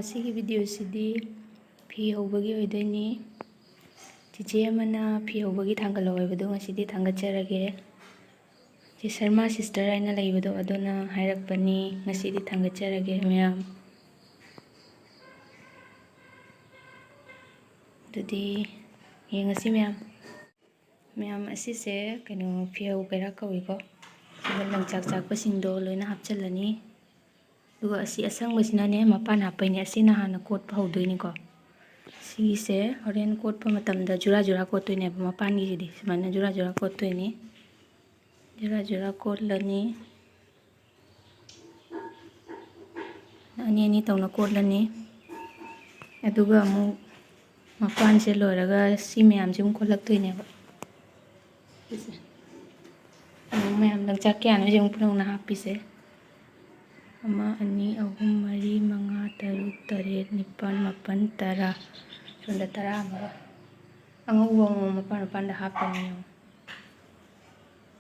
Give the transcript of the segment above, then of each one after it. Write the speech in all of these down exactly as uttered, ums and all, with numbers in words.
ꯉꯁꯤꯒꯤ ꯚꯤꯗꯤꯑꯣꯁꯤꯗꯤ ꯐꯤ ꯍꯧꯕꯒꯤ ꯑꯣꯏꯗꯣꯏꯅꯤ꯫ ꯆꯤꯆꯦ ꯑꯃꯅ ꯐꯤ ꯍꯧꯕꯒꯤ ꯊꯥꯡꯒꯠꯂꯛꯑꯣ ꯍꯥꯏꯕꯗꯣ ꯉꯁꯤꯗꯤ ꯊꯥꯡꯒꯠꯆꯔꯒꯦ꯫ ꯆꯦ ꯁꯔꯃꯥ ꯁꯤꯁꯇꯔ ꯍꯥꯏꯅ ꯂꯩꯕꯗꯣ ꯑꯗꯨꯅ ꯍꯥꯏꯔꯛꯄꯅꯤ꯫ ꯉꯁꯤꯗꯤ ꯊꯥꯡꯒꯠꯆꯔꯒꯦ ꯃꯌꯥꯝ꯫ ꯑꯗꯨꯗꯤ ꯌꯦꯡꯉꯁꯤ ꯃꯌꯥꯝ꯫ ꯃꯌꯥꯝ, ꯑꯁꯤꯁꯦ ꯀꯩꯅꯣ, ꯐꯤꯍꯧ ꯀꯩꯔꯥꯛ ꯀꯧꯏꯀꯣ꯫ ꯁꯤꯗ ꯂꯪꯆꯥꯛ ꯆꯥꯛꯄꯁꯤꯡꯗꯣ ꯂꯣꯏꯅ ꯍꯥꯞꯆꯤꯜꯂꯅꯤ꯫ ꯑꯗꯨꯒ ꯑꯁꯤ ꯑꯁꯪꯕꯁꯤꯅꯅꯦ ꯃꯄꯥꯟ ꯍꯥꯞꯄꯩꯅꯦ꯫ ꯑꯁꯤꯅ ꯍꯥꯟꯅ ꯀꯣꯠꯄ ꯍꯧꯗꯣꯏꯅꯤꯀꯣ꯫ ꯁꯤꯒꯤꯁꯦ ꯍꯣꯔꯦꯟ ꯀꯣꯠꯄ ꯃꯇꯝꯗ ꯖꯨꯔꯥ ꯖꯨꯔꯥ ꯀꯣꯠꯇꯣꯏꯅꯦꯕ꯫ ꯃꯄꯥꯟꯒꯤꯁꯤꯗꯤ ꯁꯨꯃꯥꯏꯅ ꯖꯨꯔꯥ ꯖꯨꯔꯥ ꯀꯣꯠꯇꯣꯏꯅꯤ꯫ ꯖꯨꯔꯥ ꯖꯨꯔꯥ ꯀꯣꯠꯂꯅꯤ꯫ ꯑꯅꯤ ꯑꯅꯤ ꯇꯧꯅ ꯀꯣꯠꯂꯅꯤ꯫ ꯑꯗꯨꯒ ꯑꯃꯨꯛ ꯃꯄꯥꯟꯁꯦ ꯂꯣꯏꯔꯒ ꯁꯤ ꯃꯌꯥꯝꯁꯦ ꯑꯃꯨꯛ ꯀꯣꯠꯂꯛꯇꯣꯏꯅꯦꯕ꯫ ꯁꯤꯁꯦ ꯑꯃꯨꯛ ꯃꯌꯥꯝ ꯂꯪꯆꯥꯛ ꯀꯌꯥꯅꯣ ꯁꯤ ꯑꯃꯨꯛ ꯄꯨꯟꯅ ꯍꯥꯞꯄꯤꯁꯦ꯫ ꯑꯃ, ꯑꯅꯤ, ꯑꯍꯨꯝ, ꯃꯔꯤ, ꯃꯉꯥ, ꯇꯔꯨꯛ, ꯇꯔꯦꯠ, ꯅꯤꯄꯥꯜ, ꯃꯥꯄꯜ, ꯇꯔꯥ꯫ ꯁꯣꯝꯗ ꯇꯔꯥ ꯑꯃꯒ꯫ ꯑꯉꯧꯕ ꯑꯃꯃꯝ ꯃꯄꯥꯟ ꯃꯄꯥꯟꯗ ꯍꯥꯞꯄꯅꯤ ꯌꯦꯡꯉꯣ꯫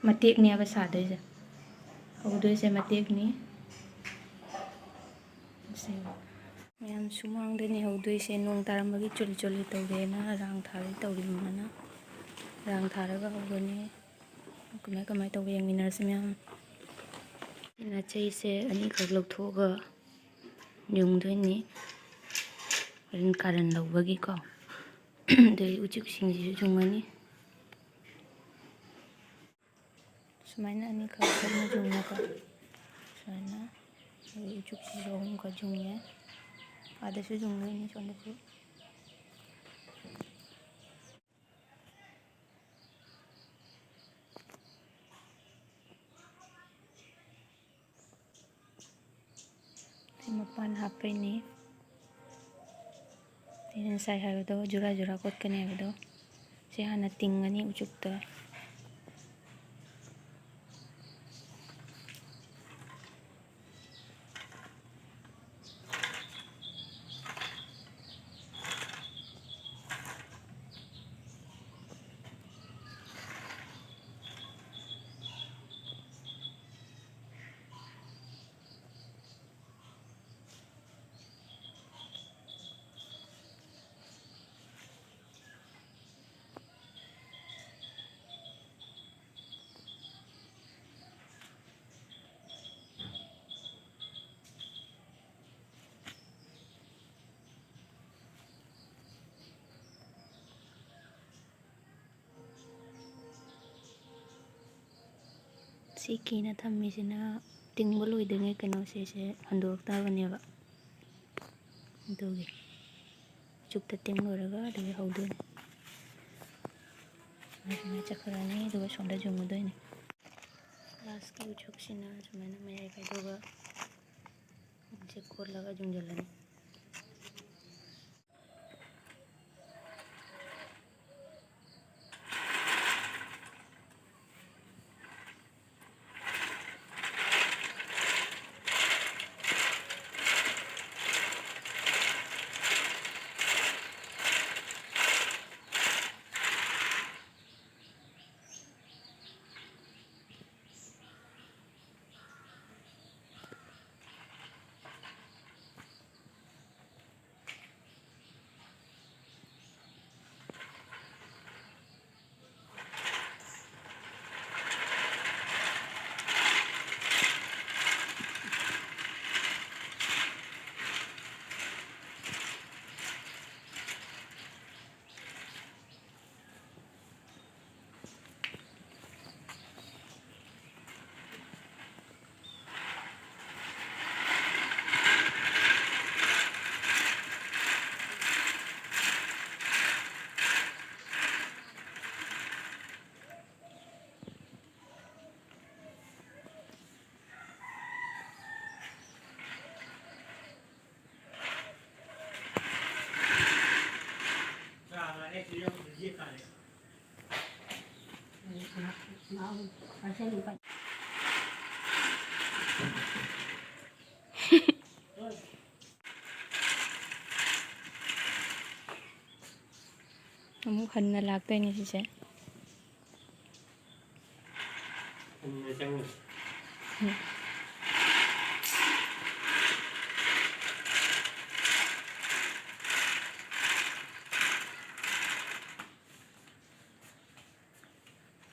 ꯃꯇꯦꯛꯅꯦꯕ ꯁꯥꯗꯣꯏꯁꯦ꯫ ꯍꯧꯗꯣꯏꯁꯦ ꯃꯇꯦꯛꯅꯤ꯫ ꯁꯦ꯫ ꯃꯌꯥꯝ ꯁꯨꯃꯥꯡꯗꯅꯦ ꯍꯧꯗꯣꯏꯁꯦ꯫ ꯅꯣꯡ ꯇꯥꯔꯝꯕꯒꯤ ꯆꯣꯂꯤ ꯆꯣꯂꯤ ꯇꯧꯔꯦꯅ ꯔꯥꯡ ꯊꯥꯔꯣꯏ ꯇꯧꯔꯤ ꯃꯃꯥꯅ꯫ ꯔꯥꯡ ꯊꯥꯔꯒ ꯍꯧꯒꯅꯤ꯫ ꯀꯃꯥꯏ ꯀꯃꯥꯏ ꯇꯧꯕ ꯌꯦꯡꯃꯤꯟꯅꯔꯁꯤ ꯃꯌꯥꯝ꯫ ꯑꯩꯅ ꯆꯩꯁꯦ ꯑꯅꯤꯈꯛ ꯂꯧꯊꯣꯛꯑꯒ ꯌꯨꯡꯗꯣꯏꯅꯤ꯫ ꯍꯣꯔꯦꯟ ꯀꯥꯔꯟ ꯂꯧꯕꯒꯤꯀꯣ꯫ ꯑꯗꯩ ꯎꯆꯦꯛꯁꯤꯡꯁꯤꯁꯨ ꯌꯨꯡꯉꯅꯤ꯫ ꯁꯨꯃꯥꯏꯅ ꯑꯅꯤꯈꯛ ꯄꯨꯟꯅ ꯌꯨꯡꯉꯒ ꯁꯨꯃꯥꯏꯅ ꯑꯩꯈꯣꯏ ꯎꯆꯨꯛꯁꯤꯁꯨ ꯑꯍꯨꯝꯈꯛ ꯌꯨꯡꯉꯦ꯫ ꯑꯥꯗꯁꯨ ꯌꯨꯡꯗꯣꯏꯅꯤ, ꯁꯣꯝꯗꯁꯨ꯫ ꯁꯤ ꯃꯄꯥꯟ ꯍꯥꯞꯄꯩꯅꯤ꯫ ꯑꯩꯅ ꯉꯁꯥꯏ ꯍꯥꯏꯕꯗꯣ ꯖꯨꯔꯥ ꯖꯨꯔꯥ ꯀꯣꯠꯀꯅꯤ ꯍꯥꯏꯕꯗꯣ꯫ ꯁꯤ ꯍꯥꯟꯅ ꯇꯤꯡꯉꯅꯤ ꯎꯆꯨꯛꯇ꯫ ꯁꯤ ꯀꯤꯅ ꯊꯝꯃꯤꯁꯤꯅ ꯇꯤꯡꯕ ꯂꯣꯏꯗ꯭ꯔꯤꯉꯩ ꯀꯩꯅꯣꯁꯦ, ꯁꯦ ꯍꯟꯗꯣꯔꯛꯇꯕꯅꯦꯕ꯫ ꯑꯗꯨꯒꯤ ꯆꯨꯞꯇ ꯇꯤꯡ ꯂꯣꯏꯔꯒ ꯑꯗꯨꯒꯤ ꯍꯧꯗꯣꯏꯅꯦ꯫ ꯑꯗꯨꯃꯥꯏꯅ ꯆꯠꯈ꯭ꯔꯅꯤ, ꯑꯗꯨꯒ ꯁꯣꯝꯗ ꯌꯨꯡꯉꯨꯗꯣꯏꯅꯦ꯫ ꯂꯥꯁꯀꯤ ꯎꯆꯨꯛꯁꯤꯅ ꯁꯨꯃꯥꯏꯅ ꯃꯌꯥꯏ ꯀꯥꯏꯗꯣꯛꯑꯒ ꯁꯤ ꯀꯣꯠꯂꯒ ꯌꯨꯡꯁꯤꯜꯂꯅꯤ꯫ ꯑꯃꯨꯛ ꯍꯟꯅ ꯂꯥꯛꯇꯣꯏꯅꯦ ꯁꯤꯁꯦ꯫ ꯎꯝ꯫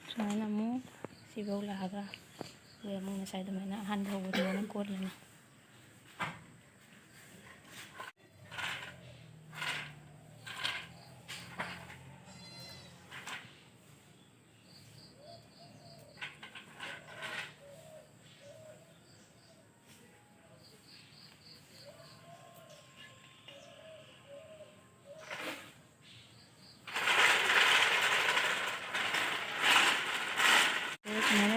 ꯁꯨꯃꯥꯏꯅ ꯑꯃꯨꯛ ꯁꯤꯐꯧ ꯂꯥꯛꯑꯒ, ꯑꯗꯨꯒ ꯑꯃꯨꯛ ꯉꯁꯥꯏ ꯑꯗꯨꯃꯥꯏꯅ ꯑꯍꯥꯟꯕ ꯍꯧꯕꯗꯨꯃꯥꯏꯅ ꯀꯣꯠꯂꯅꯤ꯫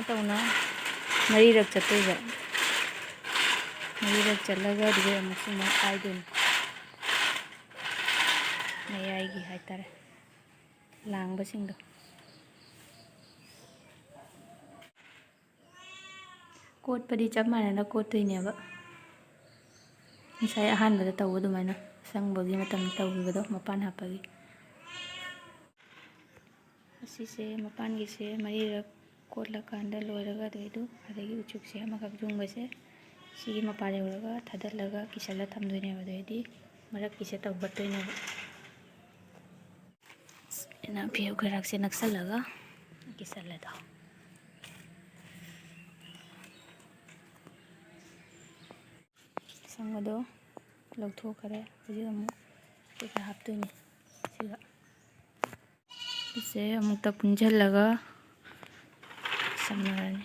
ꯇꯧꯅ ꯃꯔꯤꯔꯛ ꯆꯠꯇꯣꯏꯕ꯫ ꯃꯔꯤꯔꯛ ꯆꯠꯂꯒ ꯑꯗꯨꯗꯩ ꯑꯃꯨꯛꯁꯨ ꯑꯃꯨꯛ ꯀꯥꯏꯗꯣꯏꯅꯤ꯫ ꯃꯌꯥꯏꯒꯤ ꯍꯥꯏꯇꯥꯔꯦ, ꯂꯥꯡꯕꯁꯤꯡꯗꯣ꯫ ꯀꯣꯠꯄꯗꯤ ꯆꯞ ꯃꯥꯟꯅꯅ ꯀꯣꯠꯇꯣꯏꯅꯦꯕ꯫ ꯉꯁꯥꯏ ꯑꯍꯥꯟꯕꯗ ꯇꯧꯕ ꯑꯗꯨꯃꯥꯏꯅ, ꯑꯁꯪꯕꯒꯤ ꯃꯇꯝꯗ ꯇꯧꯈꯤꯕꯗꯣ, ꯃꯄꯥꯟ ꯍꯥꯞꯄꯒꯤ꯫ ꯑꯁꯤꯁꯦ ꯃꯄꯥꯟꯒꯤꯁꯦ ꯃꯔꯤꯔꯛ ꯀꯣꯠꯂꯀꯥꯟꯗ ꯂꯣꯏꯔꯒ, ꯑꯗꯨꯏꯗꯨ ꯑꯗꯒꯤ ꯎꯆꯨꯛꯁꯦ ꯑꯃꯈꯛ ꯌꯨꯡꯕꯁꯦ ꯁꯤꯒꯤ ꯃꯄꯥ ꯌꯧꯔꯒ ꯊꯥꯗꯠꯂꯒ ꯀꯤꯁꯜꯂ ꯊꯝꯗꯣꯏꯅꯦꯕ꯫ ꯑꯗꯨꯗꯩꯗꯤ ꯃꯔꯛꯀꯤꯁꯦ ꯇꯧꯒꯠꯇꯣꯏꯅꯦꯕ꯫ ꯁꯨꯃꯥꯏꯅ ꯐꯤꯌꯨ ꯈꯔꯛꯁꯦ ꯅꯛꯁꯜꯂꯒ ꯀꯤꯁꯜꯂꯦꯗꯣ꯫ ꯑꯁꯪꯕꯗꯣ ꯂꯧꯊꯣꯛꯈ꯭ꯔꯦ꯫ ꯍꯧꯖꯤꯛ ꯑꯃꯨꯛ ꯁꯤꯗ ꯍꯥꯞꯇꯣꯏꯅꯤ꯫ ꯁꯤꯒ ꯁꯤꯁꯦ ꯑꯃꯨꯛꯇ ꯄꯨꯟꯁꯤꯜꯂꯒ ꯁꯝꯅꯔꯅꯤ꯫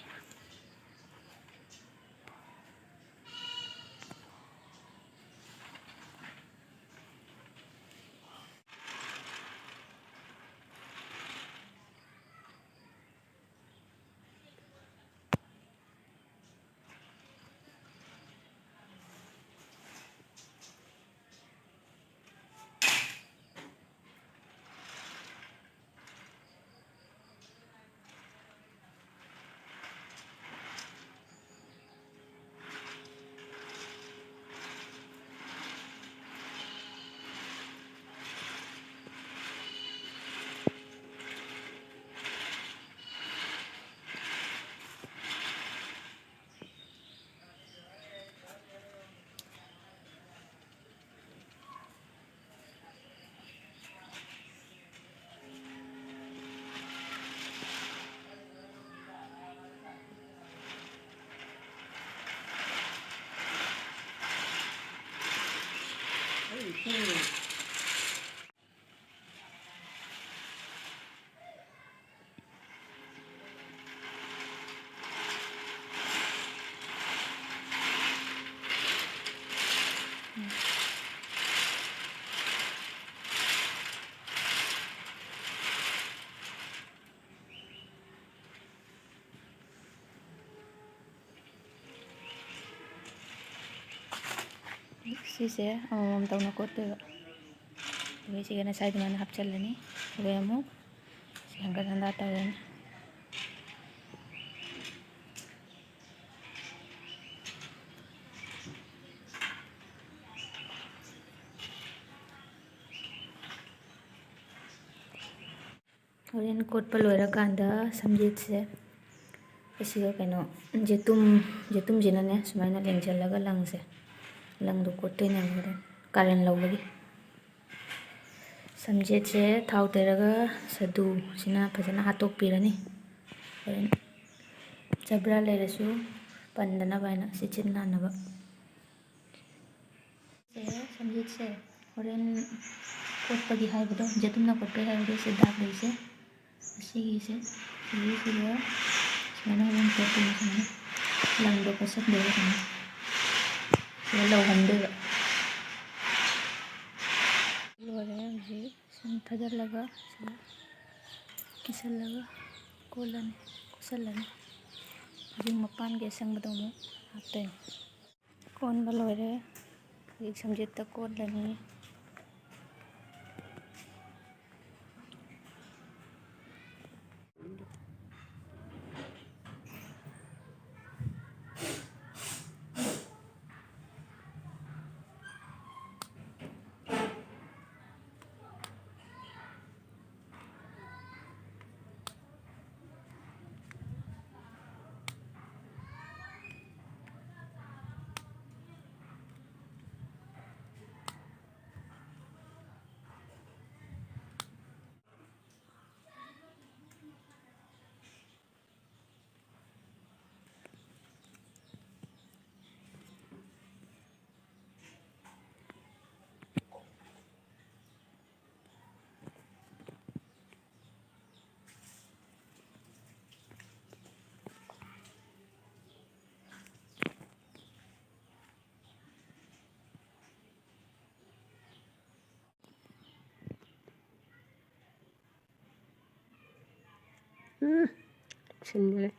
ꯁꯤꯁꯦ ꯑꯃꯃꯝ ꯇꯧꯅ ꯀꯣꯠꯇꯣꯏꯕ꯫ ꯑꯗꯨꯒ ꯁꯤꯒ ꯉꯁꯥꯏ ꯑꯗꯨꯃꯥꯏꯅ ꯍꯥꯞꯆꯤꯜꯂꯅꯤ꯫ ꯑꯗꯨꯒ ꯑꯃꯨꯛ ꯁꯤ ꯍꯪꯒꯠ ꯍꯟꯗ ꯇꯧꯔꯅꯤ꯫ ꯍꯣꯔꯦꯟ ꯀꯣꯠꯄ ꯂꯣꯏꯔꯀꯥꯟꯗ ꯁꯝꯖꯦꯠꯁꯦ ꯑꯁꯤꯒ ꯀꯩꯅꯣ, ꯌꯦꯇꯨꯝ, ꯌꯦꯇꯨꯝꯁꯤꯅꯅꯦ ꯁꯨꯃꯥꯏꯅ ꯂꯦꯡꯁꯤꯜꯂꯒ ꯂꯪꯁꯦ, ꯂꯪꯗꯣ ꯀꯣꯠꯇꯣꯏꯅꯦꯕ ꯍꯣꯔꯦꯟ ꯀꯥꯔꯦꯟ ꯂꯧꯕꯒꯤ꯫ ꯁꯝꯖꯦꯠꯁꯦ ꯊꯥꯎ ꯇꯩꯔꯒ ꯁꯗꯨꯁꯤꯅ ꯐꯖꯅ ꯍꯥꯠꯇꯣꯛꯄꯤꯔꯅꯤ꯫ ꯍꯣꯔꯦꯟ ꯖꯕ꯭ꯔꯥ ꯂꯩꯔꯁꯨ ꯄꯟꯗꯅꯕ ꯍꯥꯏꯅ, ꯆꯦꯠ ꯆꯦꯠ ꯅꯥꯟꯅꯕ꯫ ꯁꯦ, ꯁꯝꯖꯦꯠꯁꯦ ꯍꯣꯔꯦꯟ ꯀꯣꯠꯄꯒꯤ ꯍꯥꯏꯕꯗꯣ, ꯌꯦꯇꯨꯝꯅ ꯀꯣꯠꯄꯒꯤ ꯍꯥꯏꯕꯗꯣ, ꯁꯤ ꯗꯥꯛ ꯂꯩꯁꯦ, ꯑꯁꯤꯒꯤꯁꯦ, ꯁꯤꯒꯤꯁꯤꯒ ꯁꯨꯃꯥꯏꯅ ꯍꯣꯔꯦꯟ ꯀꯣꯠꯇꯣꯏꯅꯦ꯫ ꯁꯨꯃꯥꯏꯅ ꯂꯪꯗꯣ ꯀꯣꯠꯁꯟꯗꯣꯏꯕ ꯁꯨꯃꯥꯏꯅ꯫ ꯁꯤꯗ ꯂꯧꯍꯟꯗꯣꯏꯕ꯫ ꯂꯣꯏꯔꯦ꯫ ꯍꯧꯖꯤꯛ ꯁꯨꯝ ꯊꯥꯖꯤꯜꯂꯒ ꯁꯤꯗ ꯀꯤꯁꯜꯂꯒ ꯀꯣꯜꯂꯅꯤ, ꯀꯣꯠꯁꯜꯂꯅꯤ꯫ ꯍꯧꯖꯤꯛ ꯃꯄꯥꯟꯒꯤ ꯑꯁꯪꯕꯗꯣ ꯑꯃꯨꯛ ꯍꯥꯞꯇꯣꯏꯅꯤ꯫ ꯀꯣꯟꯕ ꯂꯣꯏꯔꯦ꯫ ꯍꯧꯖꯤꯛ ꯁꯝꯖꯦꯠꯇ ꯀꯣꯠꯂꯅꯤ꯫ ꯎꯝ, ꯁꯤꯟꯈ꯭ꯔꯦ꯫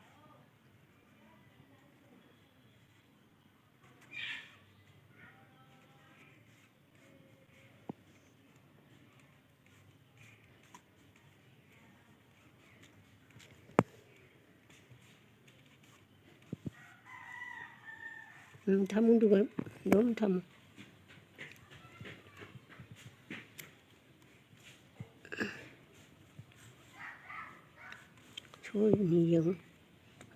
ꯎꯝ, ꯊꯝꯃꯨ, ꯑꯗꯨꯒ ꯑꯗꯨꯝ ꯊꯝꯃꯨ꯫ ꯁꯣꯏꯕꯅꯤ ꯌꯦꯡꯉꯨ꯫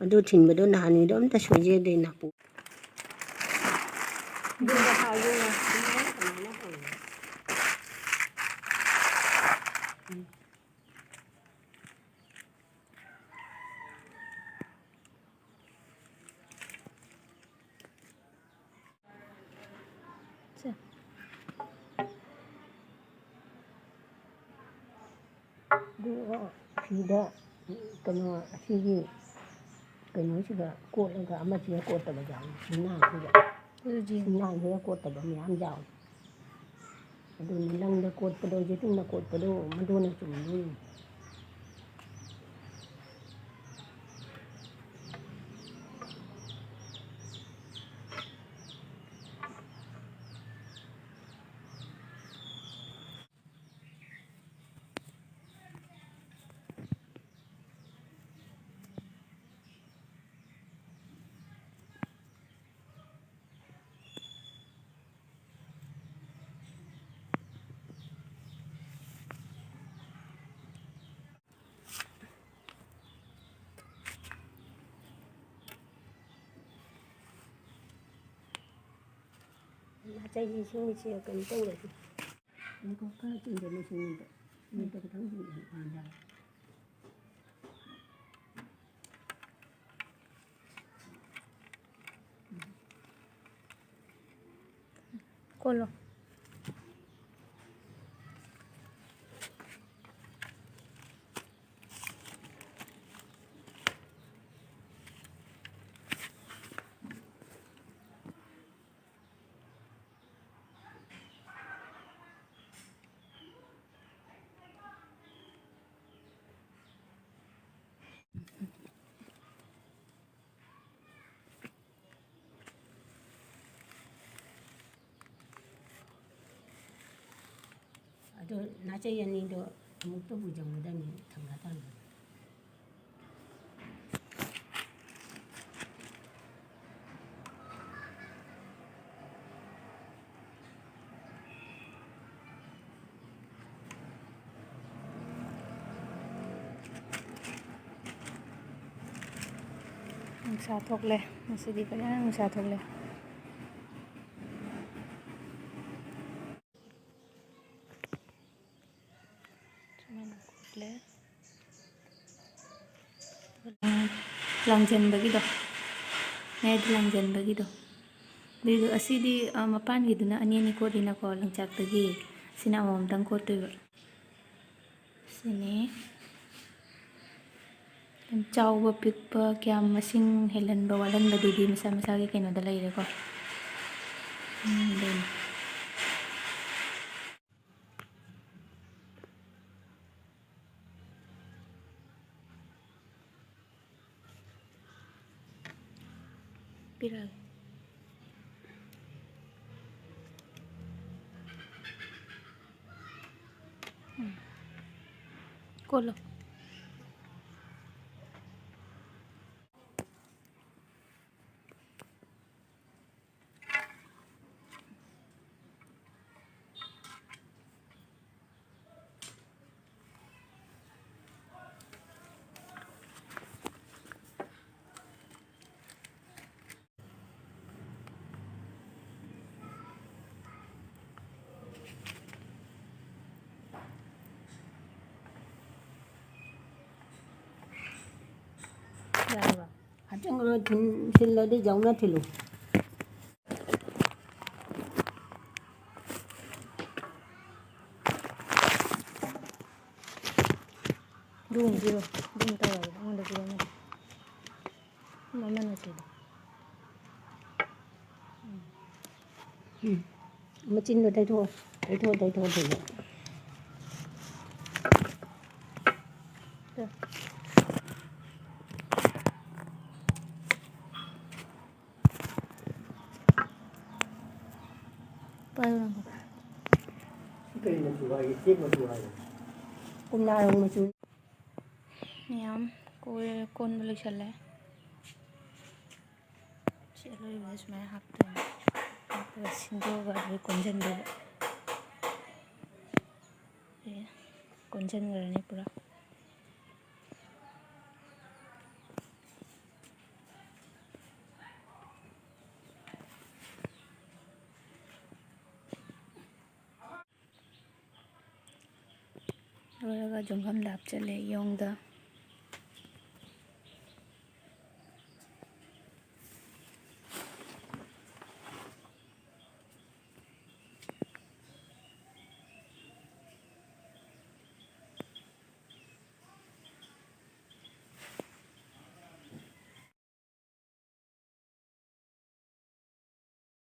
ꯑꯗꯨ ꯊꯤꯟꯕꯗꯣ ꯅꯍꯥꯟꯒꯤꯗꯣ ꯑꯝꯇ ꯁꯣꯏꯖꯗꯦ ꯅꯥꯄꯨ꯫ ꯑꯗꯨꯒ ꯍꯥꯏꯌꯨ, ꯀꯃꯥꯏꯅ ꯇꯧꯔꯤꯅꯣ? ꯁꯦ꯫ ꯑꯗꯨꯒ ꯐꯤꯗ ꯀꯩꯅꯣ ꯑꯁꯤꯒꯤ ꯀꯩꯅꯣꯁꯤꯒ ꯀꯣꯠꯂꯒ ꯑꯃꯁꯤꯒ ꯀꯣꯠꯇꯕ ꯌꯥꯎꯏ꯫ ꯁꯤꯅꯥꯁꯤꯒ꯫ ꯑꯗꯨꯗꯤ ꯁꯤꯅꯥꯁꯤꯒ ꯀꯣꯠꯇꯕ ꯃꯌꯥꯝ ꯌꯥꯎꯏ꯫ ꯑꯗꯨꯅꯤ ꯂꯪꯗ ꯀꯣꯠꯄꯗꯣ, ꯌꯦꯇꯨꯝꯅ ꯀꯣꯠꯄꯗꯣ, ꯃꯗꯨꯅ ꯆꯨꯝꯗꯣꯏꯅꯤ꯫ ꯃꯆꯩꯁꯤ ꯁꯤꯡꯁꯦ ꯀꯩꯅꯣ ꯇꯧꯔꯗꯤ꯫ ꯉꯥꯏꯈꯣ, ꯈꯔ ꯆꯤꯡꯖꯜꯂꯨ ꯁꯤꯡꯗꯣ꯫ ꯁꯤꯡꯗꯣ ꯈꯤꯇꯪ ꯆꯤꯡꯖꯜꯂꯨ꯫ ꯑꯥ, ꯌꯥꯔꯦ꯫ ꯀꯣꯜꯂꯣ꯫ ꯑꯗꯣ ꯅꯥꯆꯩ ꯑꯅꯤꯗꯣ ꯑꯃꯨꯛꯇ ꯄꯨꯖꯟꯒꯗꯕꯅꯤ, ꯊꯝꯒꯗꯕꯅꯤ꯫ ꯅꯨꯡꯁꯥ ꯊꯣꯛꯂꯦ꯫ ꯉꯁꯤꯗꯤ ꯐꯖꯅ ꯅꯨꯡꯁꯥ ꯊꯣꯛꯂꯦ꯫ ꯁꯨꯃꯥꯏꯅ ꯈꯣꯠꯂꯦ꯫ ꯂꯪꯁꯤꯟꯕꯒꯤꯗꯣ, ꯃꯌꯥꯏꯗ ꯂꯪꯁꯤꯟꯕꯒꯤꯗꯣ, ꯑꯗꯨꯏꯗꯣ꯫ ꯑꯁꯤꯗꯤ, ꯑ, ꯃꯄꯥꯟꯒꯤꯗꯨꯅ ꯑꯅꯤ ꯑꯅꯤ ꯀꯣꯠꯂꯤꯅꯀꯣ, ꯂꯪꯆꯥꯛꯇꯒꯤ꯫ ꯁꯤꯅ ꯑꯃꯃꯝꯇꯪ ꯀꯣꯠꯇꯣꯏꯕ꯫ ꯁꯤꯅꯤ꯫ ꯌꯥꯝ ꯆꯥꯎꯕ ꯄꯤꯛꯄ ꯀꯌꯥꯝ ꯃꯁꯤꯡ ꯍꯦꯜꯍꯟꯕ ꯋꯥꯠꯍꯟꯕꯗꯨꯗꯤ ꯃꯁꯥ ꯃꯁꯥꯒꯤ ꯀꯩꯅꯣꯗ ꯂꯩꯔꯦꯀꯣ꯫ ꯎꯝ, ꯑꯗꯨꯅꯤ꯫ ꯄꯤꯔꯛꯑꯒꯦ꯫ ꯎꯝ꯫ ꯀꯣꯠꯂꯣ꯫ ꯌꯥꯔꯕ? ꯍꯥꯞꯆꯤꯟꯈ꯭ꯔꯣ, ꯊꯤꯜ-, ꯊꯤꯜꯂꯗꯤ ꯖꯧꯅ ꯊꯤꯜꯂꯨ꯫ ꯑꯗꯨꯒꯨꯝꯕꯗꯤ ꯑꯗꯨꯝ ꯇꯧꯔꯒ ꯑꯩꯉꯣꯟꯗ ꯄꯤꯔꯝꯃꯗꯤ꯫ ꯃꯃꯜ ꯑꯁꯤꯗꯤ꯫ ꯎꯝ꯫ ꯃꯆꯤꯟꯗꯣ ꯇꯩꯊꯣꯛꯑꯣ, ꯇꯩꯊꯣꯛꯑꯣ, ꯇꯩꯊꯣꯛꯑꯣ, ꯇꯩꯊꯣꯛꯑꯣ꯫ ꯇꯨ꯫ ꯄꯥꯏꯌꯨ ꯅꯪ꯫ ꯁꯤ ꯀꯔꯤ ꯃꯆꯨ ꯍꯥꯏꯒꯦ? ꯆꯦꯛ ꯃꯆꯨ ꯍꯥꯏꯒꯦ? ꯀꯣꯝꯂꯥꯔꯣꯡ ꯃꯆꯨ꯫ ꯃꯌꯥꯝ ꯀꯣꯏ-, ꯀꯣꯟꯕ ꯂꯣꯏꯁꯜꯂꯦ꯫ ꯁꯤ ꯑꯂꯣꯏꯕꯗ ꯁꯨꯃꯥꯏꯅ ꯍꯥꯞꯇꯣꯏꯅꯦ꯫ ꯍꯥꯞꯄꯒ ꯁꯤꯡꯗꯣꯛꯑꯒ ꯑꯗꯨꯗ ꯀꯣꯟꯁꯤꯟꯗꯣꯏꯕ꯫ ꯁꯦ ꯀꯣꯟꯁꯤꯟꯈ꯭ꯔꯅꯤ ꯄꯨꯔꯥ꯫ ꯂꯣꯏꯔꯒ ꯖꯣꯡꯈꯝꯗ ꯍꯥꯞꯆꯤꯜꯂꯦ, ꯌꯣꯡꯗ꯫